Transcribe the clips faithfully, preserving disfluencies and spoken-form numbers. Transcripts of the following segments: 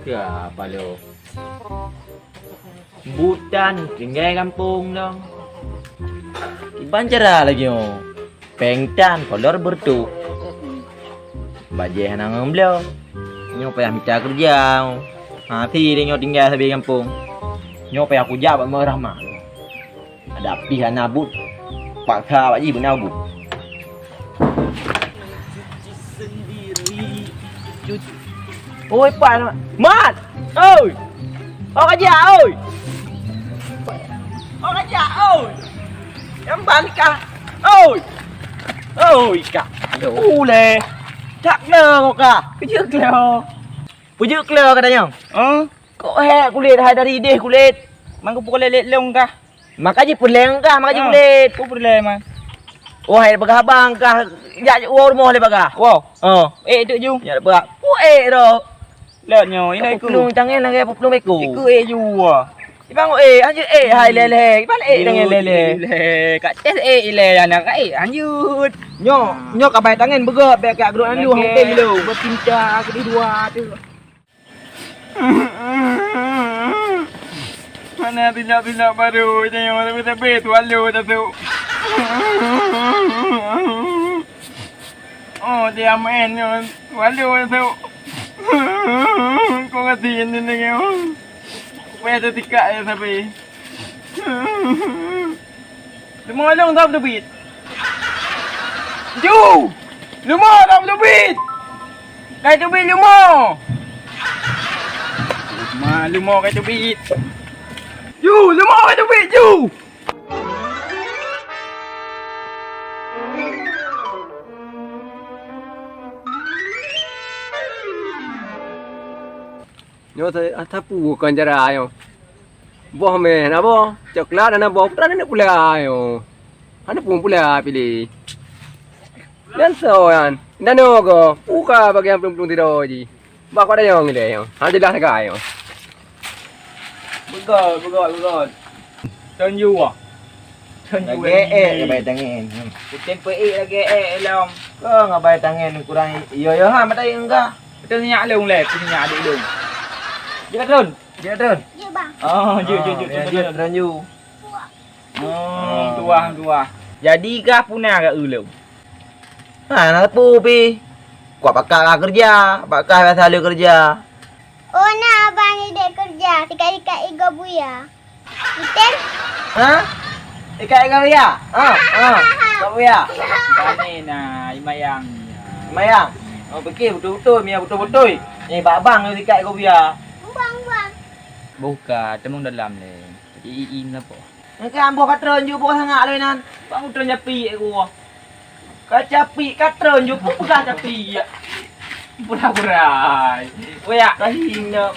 Siapa lo? Butan tinggai gampông dong. Kiban cara lagi nyoe. Péng tan kolor beureutoh. Bajée hana ngon bloe. Nyoe payah mita keureuja. Hase lé nyoe tinggai sabe gampông. Nyoe payah kujak bak Meueh Rahmat. Ada pih hana buet. Paksa bak jih beuna buet. Oi, Pat, Mat! Oi! Oh, ka jak, oi! Oh, ka jak, oi! Nyang ban kah? Oi! Oi, kah! Aduh. Ulée! Cak le kah! Kejut le! Peujeuet kleu ka tanyong. Oh, kok hék kulét hai dari idéh kulét. Mang keupeue kulét lét lông kah? Maka jipeuleng kah, maka jikulét. Peue peuleng, man? Oh, hai bagah abang kah, jak woe rumoh lé bagah. Woe. Oh. Eh, duk ju. Nyak bagah. Ku eh roh. Lét nyoe, ina iku. Peuplung tangen lagèe peuplung beko. Iku eh ju. Ibang eh, anjir eh, hai lélé. Ibang eh tangen lélé. Lé, kat tes eh ilé anak eh, anjir. Nyoe, nyoe ka bai tangen beugöt bèk ka geuruek andu hong tem lôn. Bercinta kedua tu. Mana tindak-tindak baru je yang orang tapi tuan lu dah tu. Oh, dia main tu. Tuan lu dah tu. Kau kasi ni dengan. Payah tertikak ya tapi. Leumô lôn thôn teubiet. Ju! Leumô thôn teubiet! Kai teubiet leumô! Ma leumô kai teubiet. Ju! Leumô kai teubiet, ju! Nyoe sa-, sapeue kon cara nyoe. Boh mè hana boh, coklat hana boh, putra neuk pula nyoe. Hana pun pula piléh. Dan soe nyan? Dan nyoe goh, buka bagian plueng-plueng sidroe jih. Bah kok dayong ilèe nyoe. Hana jeulaih sagai nyoe. Beugöt, beugöt, beugöt. Thôn yue. Thôn yue. Lagèe ék ngabai tangen. Kutem peuék lagèe ék lom. Kau ngabai tangen kurang yo yo ha mata enggah. Beutôi nyak lôn lé, pih nyak adik lôn. Jeuet ka trôn? Jeuet ka trôn? Jeuet, Bang. Oh, jeuet, jeuet, jeuet, trôn, trôn, trôn. Oh, tuah, tuah. Jadi kah puna ka eu lôn? Ha, na sapeue pih. Kuat pakat ka keureuja, pakat biasa lé keureuja. Oh, na abang idék keureuja, sikat-sikat igob buya. Beutôi? Ha? Ikat igob buya? Ha, ha. Igob buya. Pane na, imayang. Imayang. Oh, pike beutôi-beutôi, mia beutôi-beutôi. Ni bak abang sikat igob buya. Bang, bang. Buka, teumong dalam lé. I, i, i, napa? Engka amboh ka trôn ju boh sangat lé nan. Bang udah nyapi aku. Ka capi, ka trôn ju pun peugah capi. Pura-pura. Oyak. Ka hina.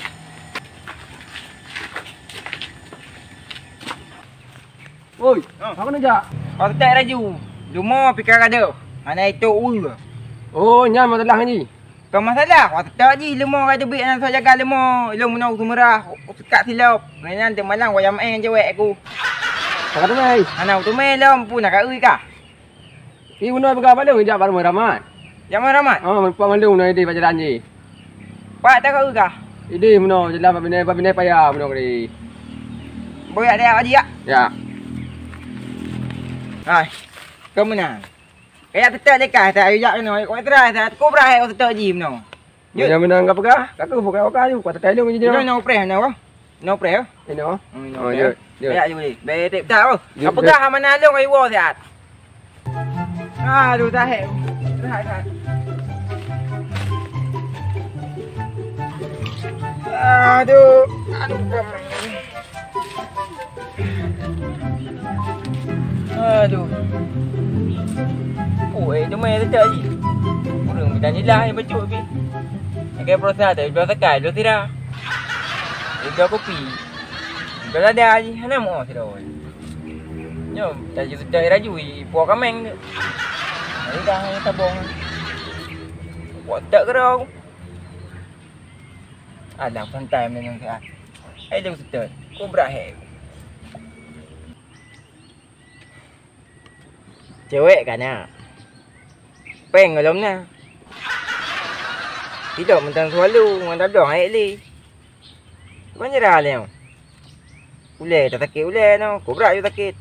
Oi, ha, apa kena jak? Kau tetek laju. Leumô pika ka deuh. Hana itu ue. Oh, nyan masalah ni. Kon masalah, watèe jih leumô ka teubiet, hana soe jaga leumô, ilôn meunoe seumeurah, seukat silop. Nyan teuk malam wayah maén cewek aku. Ka teumé? Hana teumé lom, pun na ka eu kah. Ih, bunoe peugah bak lôn jak bak Rahmat. Jak Rahmat? Oh, meulumpang ngon lôn na idéh bak jalan jih. Pat ka eu kah? Idéh meunoe, jalan bak binéh, bak binéh paya meunoe kali. Boyak dia aja ya? Ya. Hai. Kau menang. Kayak tetek dekat, tak ayo jak kena, kau terai, tak kubra hai kau tetek ji meunoe. Jeuet. Meunang-meunang ka peugah, ka keuh peugah-peugah ju, kuat tetai lôn jinoe. Inoe, inoe preh, inoe. Inoe preh, oh. Inoe. Hmm, inoe preh. Oh, jeuet, jeuet. Baik, jeuet. Baik, jeuet. Baik, jeuet. Peugah hama na lôn, ai woe siat. Aduh, tahe. Tahe, tahe. Aduh, aduh. Aduh. Oi, teumé teutak jih. Ureueng mita nilai bacut pih. Lagèe peurasa teuh, dua sakai, dua sira. Dua kopi. Dua lada jih, hana meu'oh sidroe. Nyoe, laju teutak laju, ipo kaméng tu. Jadi dah, hana tabong. Buat tak keudroe. Alah, santai meunyoe siat. Hai lôn seutôt, kubra hé. Cewek ka na. Péng gohlom na. Sidok mantong selalu ngon tadong ayek lé. Meunyoe lé. Ulèe tasakét ulèe nyoe, kobra yue sakét.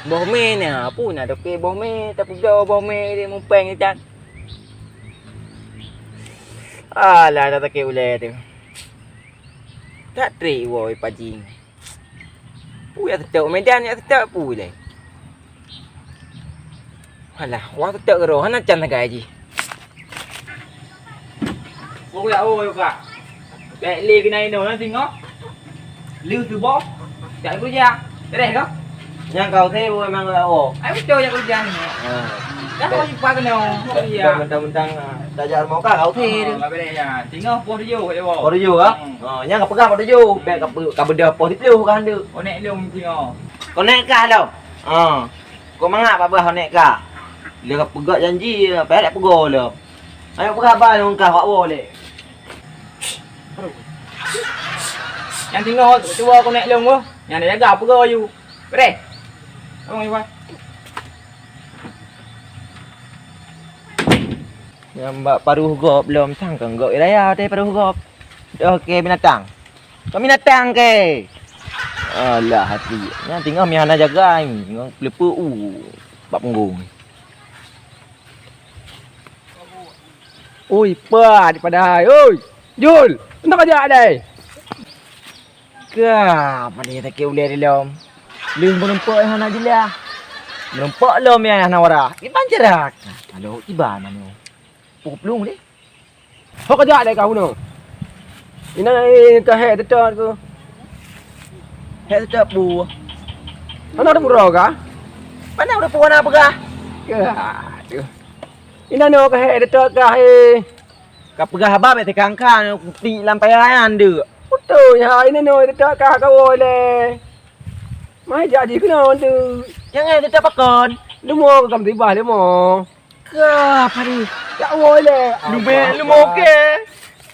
Boh mè na, peue na dokto boh mè, tapeudoe boh mè di mupeng itan. Alah, tasakét ulèe teuh. That trép woe pajing. Peue jak seutôt Medan, jak seutôt peue lé. Alah, wah seutôt keudroe hana can sagai jih. Peue jak woe ka? Bèk lé keunan inoe na singoh. Lheueh suboh, jak keureuja. Beres ka? Nyang ka use memang jak woe. Ai beutôi jak keureuja ni. Ha. Dah kau jumpa keunoe. Mentang-mentang, ah, tajak rumoh ka, ka use tu. Ka beres ya. Singoh poh tujoh jak woe. Poh tujoh ka? Hmm. Ha, nyang ka peugah poh tujoh, bèk ka peu-, ka beudôh poh siplôh ka handeuk. Oh, nèk lôn singoh. Kau nèk kah lom? Ha. Kau mangat bak bah nèk kah? Lé ka peugah janji, payah dak peugo lom. Ayo peugah bah lôn kah wak woe lé. Nyang singoh, cuba kau nèk lôn, oh. Nyang dak jaga peugo yu. Preh. Abang Iwan. Nyang bak paruh gob lom sang keu gob raya teh paruh gob. Oke binatang. Kami datang ke. Alah hati. Nyang tinggal mi hana jaga ni. Ngon pelepeu u bak punggong. Ui, pat padahai. Ui, Jul, entah kajak dai. Ka, pada nyang sakét ulèe di lom. Lheueh meurumpok nyang hana jeulaih. Meurumpok lom nyang hana waras. Iban cerak. Kalau iban anu. Pukul pelung deh. Ho kajak deh kau bunoe. Ina, eh, ka hek teutôt ku. Hek teutôt pu. Hana ada pura ka? Mana udah pu hana peugah? Ka, aduh. Ina no ka hek teutôt ka, eh. Ka peugah haba bèk teukangkan, pik lam paya nyan deuk. Beutôi ha, ina no teutôt ka kawoe lé. Mai jak jih keunoe tu. Nyang eh teutôt pakon? Leumo ka musibah leumo. Ka padi. Jak woe lé. Lubèe leumo ke.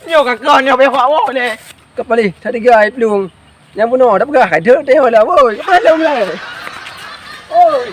Nyoe ka kon nyoe bèk woe lé. Ka padi, tadi gai plueng. Nyang bunoe dah peugah kai deuek teuh lah, woi. Apa lom lé? Oi.